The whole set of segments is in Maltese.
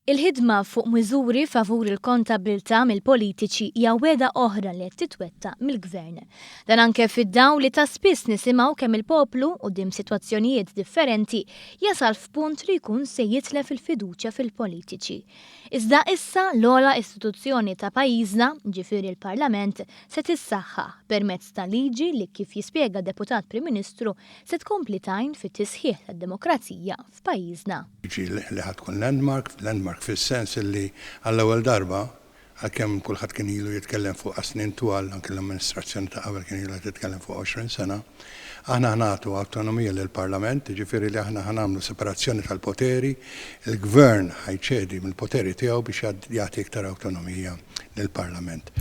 Il-ħidma fuq miżuri favur il-kontabilità mill-politiċi hija wegħda oħra li qed titwettaq mill-Gvern. Dan anke fid-dawl li ta' spiss nisimgħu kemm il-poplu, quddiem sitwazzjonijiet differenti, jasal f'punt li jkun se jitlef il-fiduċja fil-politiċi. Iżda issa l-ogħla istituzzjoni ta' pajjiżna, ġifieri l-Parlament, se tissaħħaħ permezz ta' liġi li kif jispjega d-Deputat Prim Ministru se tkompli tgħin fit-tisħiħ tad-demokrazija f'pajjiżna. Liġi li ħa tkun landmark, landmark fis-sens li għall-ewwel darba, għalkemm kulħadd kien ilu jitkellem fuqha snin twal, anke l-amministrazzjoni ta' qabel kien ilha titkellem fuqha 20 sena, aħna ħa nagħtu awtonomija lill-Parlament, jiġifieri li aħna ħa nagħmlu separazzjoni tal-poteri, il-Gvern ħa jċedi mill-poteri tiegħu biex jagħti iktar awtonomija lill-Parlament.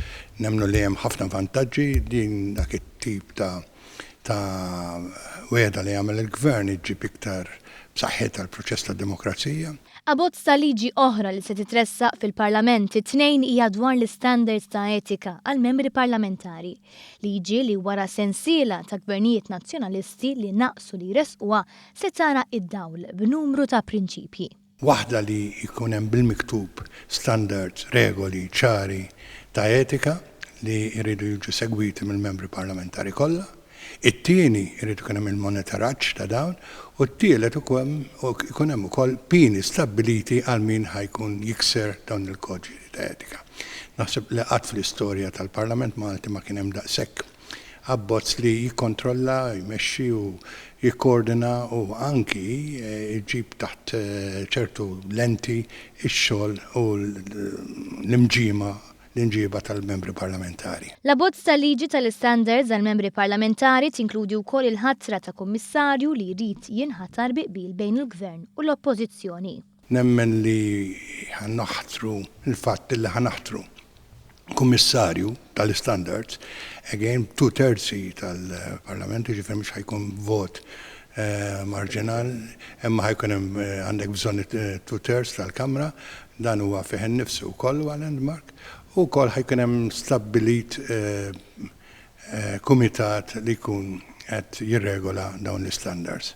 Nemmnu li hemm ħafna vantaġġi, din dak it-tip ta' ta' wegħda li għamel il-Gvern iġġib iktar b'saħħitha l-proċess tad-demokrazija. Abbozz ta' liġi oħra li se titressaq fil-Parlament it-Tnejn hija dwar l-istandards ta' etika għall-membri parlamentari. Liġi li wara sensiela ta' gvernijiet Nazzjonalisti li naqsu li jressquha se tara id-dawl b'numru ta' prinċipji. Waħda li jkun hemm bil-miktub standards, regoli ċari ta' etika li jridu jiġu segwiti mill-membri parlamentari kollha. It-tieni, irid ikun hemm il-monitoraġġ ta' dawn u t-tielet ikun hemm ukoll pieni stabbiliti għal min ħa jkun jikser dawn il-kodiċi ta' etika. Naħseb li qatt fl-istorja tal-Parlament Malti ma kien hemm daqshekk abbozz li jikkontrolla, jmexxi u jikkoordina u anki jġib taħt ċertu lenti x-xogħol u l-imġiema l-imġieba tal-membri parlamentari. L-abbozz ta' liġi tal-istandards għall-membri parlamentari tinkludi wkoll il-ħatra ta' kummissarju li jrid jinħatar bi qbil bejn il-Gvern u l-Oppożizzjoni. Nemmen li ħa naħtru, il-fatt li ħa naħtru kummissarju tal-istandards, again two terzi tal-Parlament, jiġifieri mhux ħa jkun vot marġinal, imma ħa jkun hemm għandek bżonn two thirds tal-Kamra, dan huwa fih innifsu wkoll huwa landmark, u wkoll ħa jkun hemm stabbilit kumitat li jkun qed jirregola dawn l-istandards.